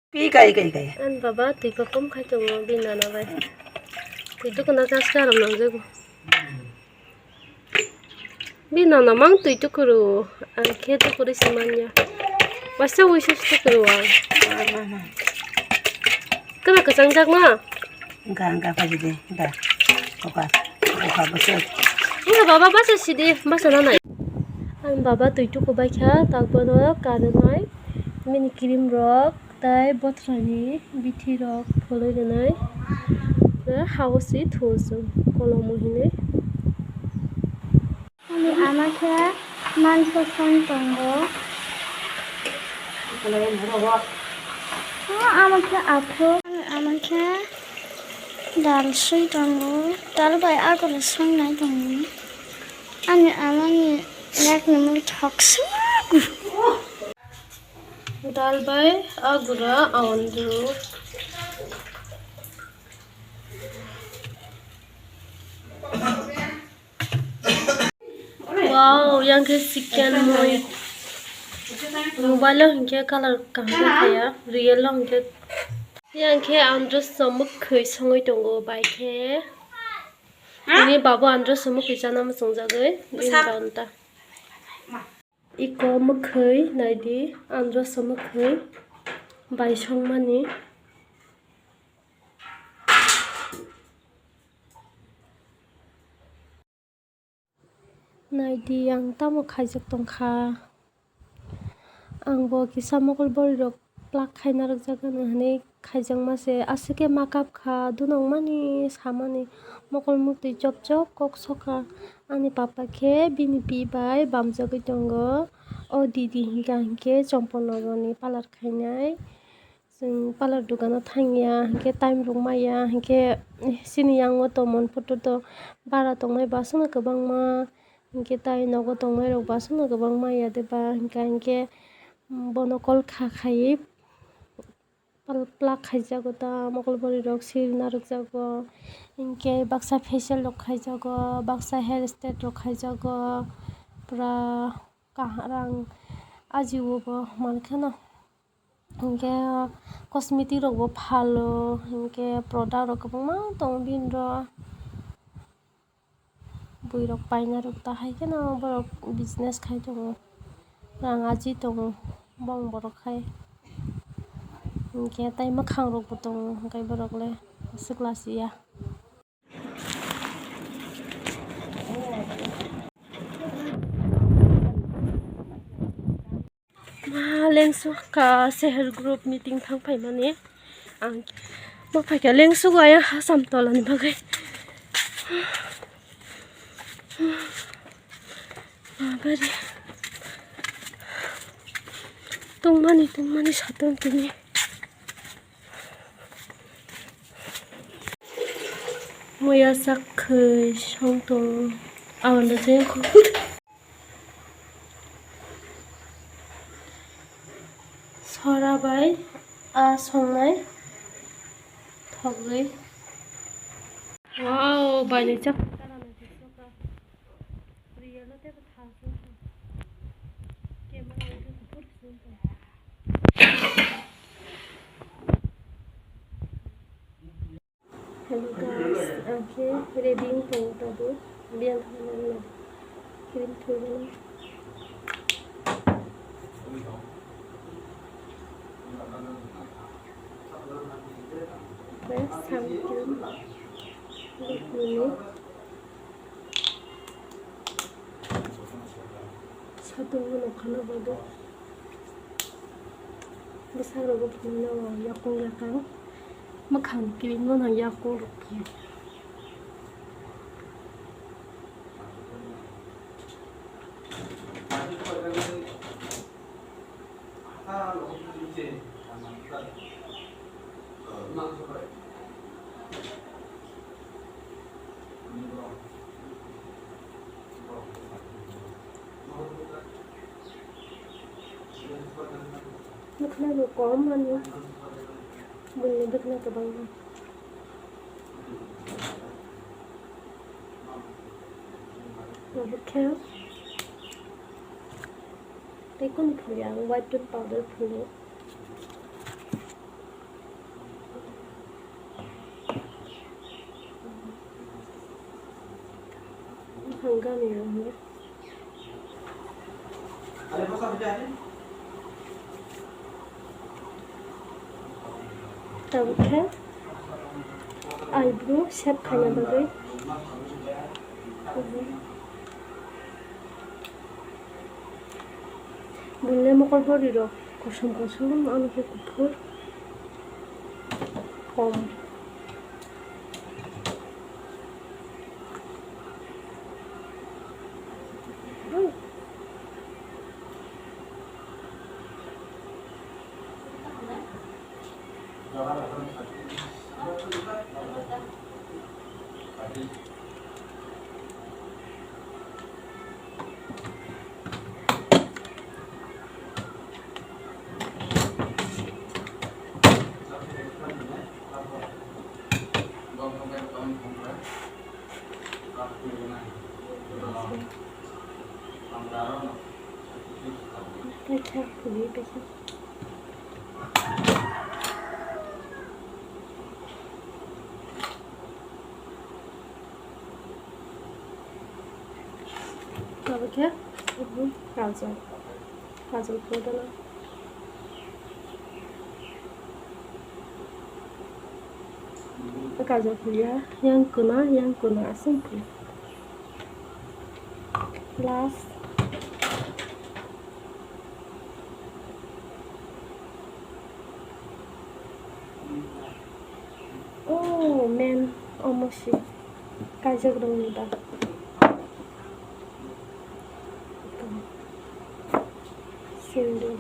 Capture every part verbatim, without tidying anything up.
Pi kai, kai, kai. Ani baba twi kokom khai tongo bini nana bai. Twi tukuna gas garam nangjago. Bini nana mang twi tukuru. Ang khe tukuri se manya. Waisa waisa se tukuru ang. Kena kwchang jak ma? Wngkha, wngkha, phaidi de, wngkha. Wngkha, wngkha, bwswk. Wngkha baba, basa sidi, basa nanai. Ang baba twi tuku baikha, tak bono karwnai. Mini cream rok, tai bothra ni bithi rok pholoi rwnai. Hao si thuo chwng, kolomo hinwi. Ani ama khe mansa song tongo. O ama khe aphuru. Ani ama khe dal swi tongo. Dal bai agolo songnai tongo. Ani ama ni yak ni mui thok suk. Dal bai agura aondru. Wow, yang khe chicken mui. Mobile o hinkhe color kaham khe khaya, real o hinkhe. Yang khe andro somok khwi songwi tongo bai khe. Ini babu andro somok khwi chana muchungjagwi. Bini karon ta. Iko mwkhwi naidi, andro somok khwi bai songmani. Naidi, ang tamo khaijak tongkha. Ang bo kisa mokol bwrwi rok plak khaina rwkjak gana hinwi khaijakma se. Aswk khe ma kap kha, dunok mani samani mokol muktwi chop chop kok sokha. Ani papa khe bini pi bai bamjagwi tongo. O didi hinkha hinkhe Chompornogorni parlour khainai. Chwng parlour dukano thangya, hinkhe time rok maya, hinkhe chini yango tongmani photo to bara tongnai bo aswkno kwbangma, hinkhe tai nogo tongnairok bo aswkno kwbangma ya de ba, hinkhe, hinkhe bono call kha khaiwi pal-, plak khaijago ta, mokol bwrwi rok sir narwkjago, hinkhe baksa facial rok khaijago, baksa hair state rok khaijago, pura kaham rang ajio bo mankheno. Hinkhe cosmetic rokbo phalo, hinkhe product rok kwbangma tongo bini ro. Buirok painai rok ta hai kheno borok business khai tongo, rang aji tongo bong borok hai. Hinkhe tai mwkhang rokbo tongo, hinkhe borok le aswk lachia. Ma lengsu ka self help group meeting thang phaimani ang ma phaikha lengsu ayang hasam tolani bagwi. Mabari tongmani tongmani satung tini. Moya sak khwi song tong. Aboni je sora bai a songnai thogwi. Wow, bai ni chak. Real o tebo thang sung sung. Camera o tebo pur sung sung. Hello guys, ang khe ready wng tongo tabuk. Biyang thangna wngna cream thwngmani. Khe sun cream. Look nini. Satung no khana bagwi. Bwsarok bo phunuknai o yakung yakang. Mwkhang cream no nang yakung rok phunuk. Bwkhwnai bo kom mani, buini bwkhwnai kwbangma. Obo khe tei kunu phuru ang white tooth powder phuru. Gami rok ni. Tabuk khe eyebrow shape khaina bagwi. Buini mokol bwrwi rok kosom kosom, ano khe kuphur kom. Tabuk khe kajol, kajol powder o. Kajol phuya, yang kuna, yang kuna aswk phuya. Last. Oh, man, omo si. Kaijak rokni ba. Sindi.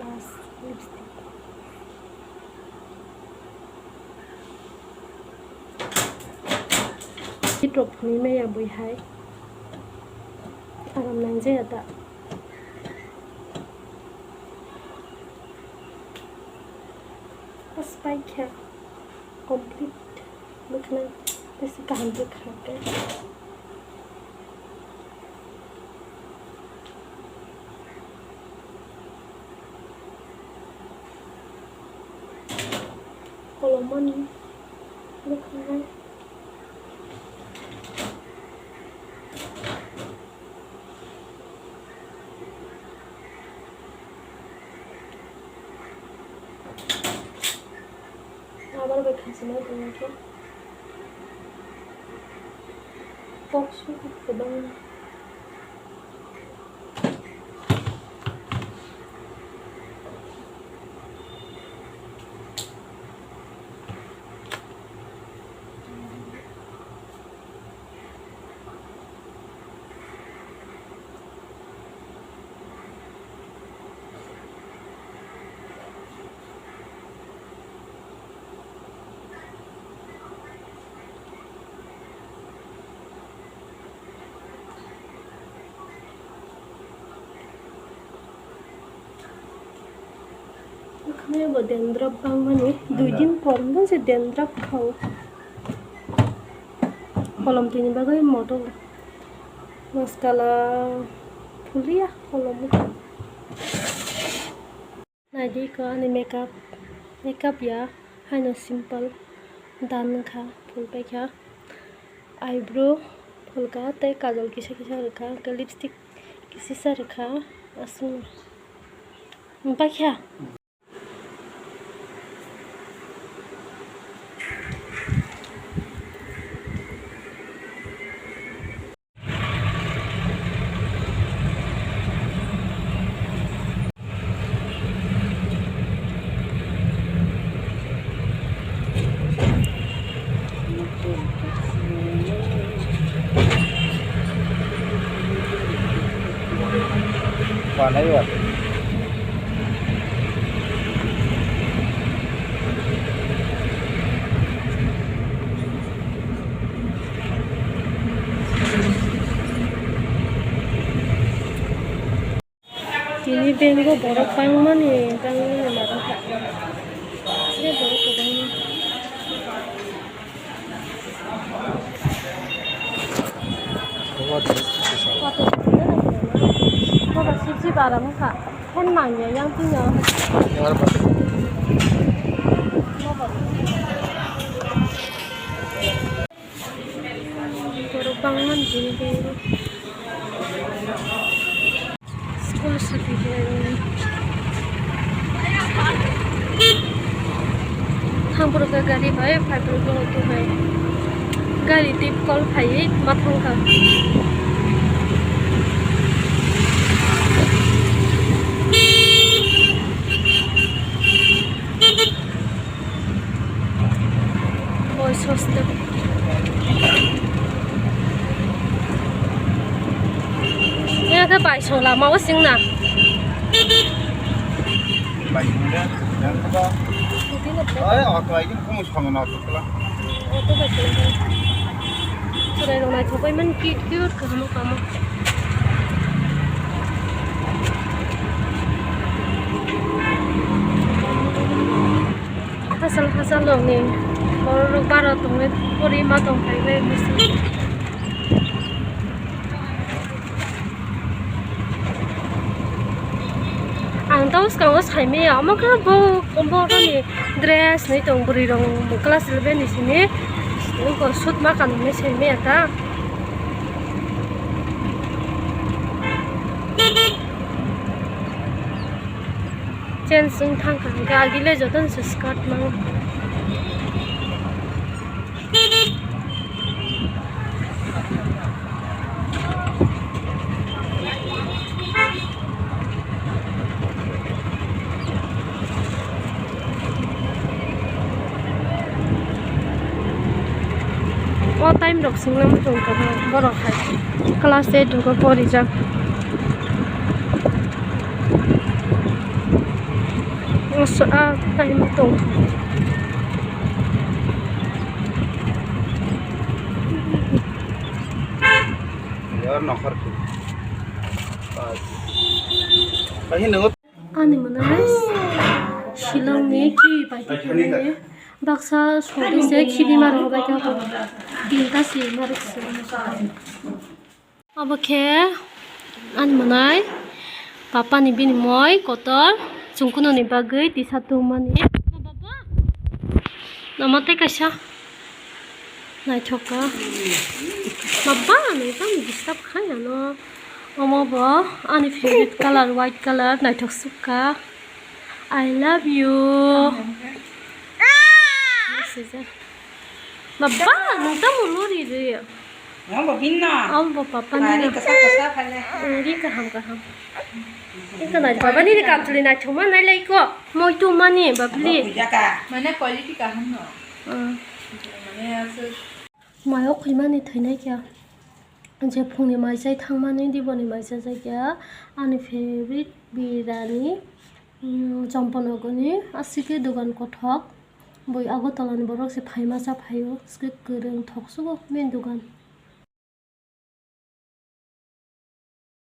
Last lipstick. Tok phunui maya bui hai. Aram nang jaya da. Bas paikha. Complete. Bwkha nang tei se kaham khe kha khe. Kolomani bwkha nang. Abar bai khachina tongkhe. Kok su kwbangma. Bwkhwnai bo dandruff bangmani, dui din por hwnba se dandruff thao. Kolom tini bagwi moto maskala phuliya kolomo. Naidi ko ani makeup, makeup ya, haino simple dan wngkha, phul paikha, eyebrow phulkha tei kajol kisa kisa rwkha, hwnkhe lipstick kisisa rwkha, aswk paikha. Tini bank o borok bangmani, bangmani mara kha. Tei borok kwbangma. Kotor sibji bara wngkha. Phan nangya yang tino. Borok bangmani tini bank o. School suti khe. Thangphuru khe gari bai, phaiphuru khe auto bai. Gari tei call phaiwi ma thangkha. Oi, soste. Ina khe bai song lama o singna. Bai song de, yang kaba. Oi, auto ai, kumu song na auto kala. Auto bai song. Chwrai rok naithok bai man cute cute khe hamo kamo. Hachal hachal rokni borok baro tongwi pori ma tongphai bai bwswk. Ang tabuk swkango saimaya omo khe bo borokni dress ni tong bwrwi rok class eleven ni simi suit ma kanwi saimaya ta. Change wng thang kha, hwnkhe agile jotono se skirt mango. O time rok singlamwi tongkha borok hai class eight rogo porijak. Asa, ah, time tong. Yar nokhar tu. Ani mwnai Shillong ni ki pai tongmani baksa sodise khibima rok bai khe tinta si narwk se. Obo khe ani mwnai papa ni bini moi kotor chwng kunu ni bagwi tisa tongmani. Namo tei kaisa naithok kha. Baba, nai tamo disturb khai ano. Omo bo ani favorite color, white color, naithok sukha. I love you. Baba, nung tamo lori ri? Omo bo hinna. Omo bo papa ni. Ri kaham kaham. Ika nai baba ni kam chuli nai thuma nai lai ko. Moi tu mani babli. Mane quality kaham no. Mane aswk. Mayo khwimani thwinai kya. Je phungni mai chai thangmani diboni mai chajak ya. Ani favorite birani, mm, Champanagarni aswk khe dogan kothok. Bui Agartala ni borok se phaima cha phaio. Aswk kwrwng thok sugo main dogan.